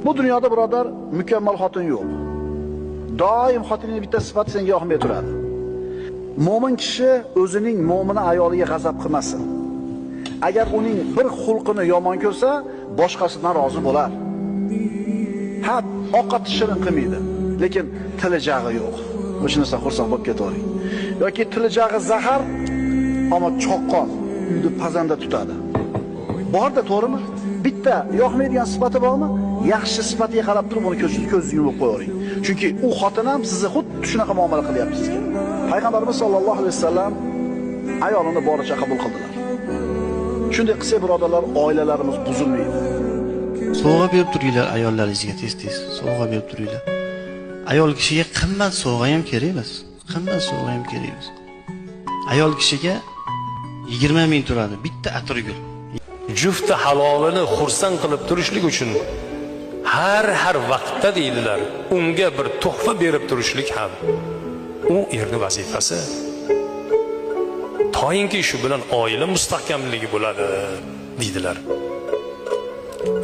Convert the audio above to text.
Bu dunyoda birodar mukammal xotin yo'q. Doim xotinning bitta sifati senga yoqmay turadi. Mo'min kishi o'zining mo'mina ayoliga g'azab qilmasin. Agar uning bir xulqini yomon ko'rsa, boshqasidan rozi bo'lar. Ha, ovqat shirin qilmaydi, lekin tili jag'i yo'q. O'sha narsa xursand bo'lib ketavering. Yoki tili jag'i zahar, ammo choqqon, uyni pazanda tutadi. Borda, to'g'rimi? Bitta yoqmaydigan sifati bormi? Yaxshi sifatiga qarab turib uni ko'zingizni yumib qo'yavering. Chunki u xotin ham sizni xuddi shunaqa muomala qilyapti sizga. Payg'ambarimiz sollallohu alayhi vasallam ayolini boricha qabul qildilar. Shunday qilsak, birodarlar, oilalarimiz buzilmaydi. Sovg'a berib turinglar ayollaringizga, tez-tez sovg'a berib turinglar. Ayol kishiga qimmat sovg'a ham kerak emas. Qimmat sovg'a ham kerak emas. Ayol kishiga 20 ming turadi bitta atirgul. Jufti halolini xursand qilib turishlik uchun har vaqtda deydilar, unga bir tuhfa berib turishlik ham u erning vazifasi. Toyinki shu bilan oila mustahkamligi bo'ladi deydilar.